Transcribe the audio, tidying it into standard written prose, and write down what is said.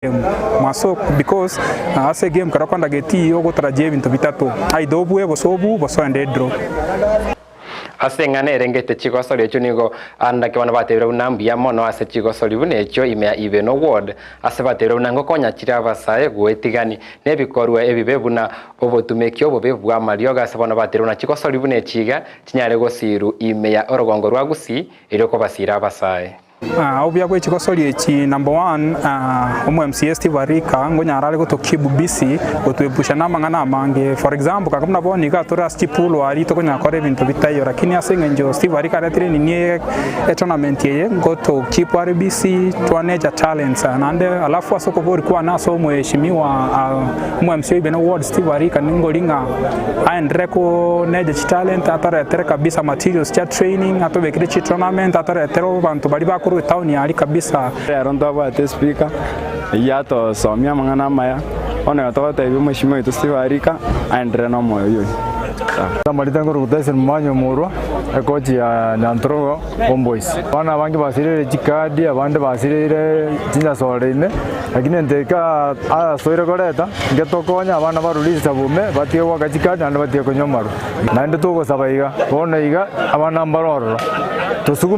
Mwaso because ase egame ekero okoenda getii ogotarajia ebinto bitato either obue gose obu gose oende edraw. Ase eng'ana erengete chigosori echio nigo andake bono batebire buna mbuya mono ase chigosori buna echio ime ya Ibeno Ward, ase batebire buna ngokonya chire abasae goetigani nebikorwa ebibe buna obotumeki obobe bw'amariogo ase bono batebire buna chigosori buna echi iga chinyare gosiru ime ya orogongo rwa Gusii erio kobasira abasae. Obuya bwe chigosori echi number one, omo MCA Steve Arika ngonyara are goto keep busy gotuepusha na amang'ana amange. For example, kaka buna bono iga tore ase chipool aria tokonyara kora ebinto bitaiyo lakini ase eng'encho Steve Arika aretire enini eye etournament eye ngoto keep are busy twanecha talents naende alafu ase okobori kwane ase omweshimiwa omo MCA oibe na ward Steve Arika ningori ng'a aenderere koneja chitalent atoretere kabisa materials chia training atobekere chitournament atoretere abanto baria bakorwa etown aria kabisa. Rero ntwabwate espeaker eyio yatosomia amang'ana amaya, bono igo togotebia omweshimiwa oito Steve Arika aenderere na omoyo oyio. Amarita nkorokwa Tyson Momanyi Omorwa, ekochi ya Nyantorogo Homeboyz. Abana abange basireire chikadi, abande basireire chinyasore ime, lakini ento eke asoire koreta, inke tokonye abana barure risabu ime, batige goaka chikadi naende batige konywa amarwa. Naende togosaba iga, bono iga abana mbare ororo, tosugume.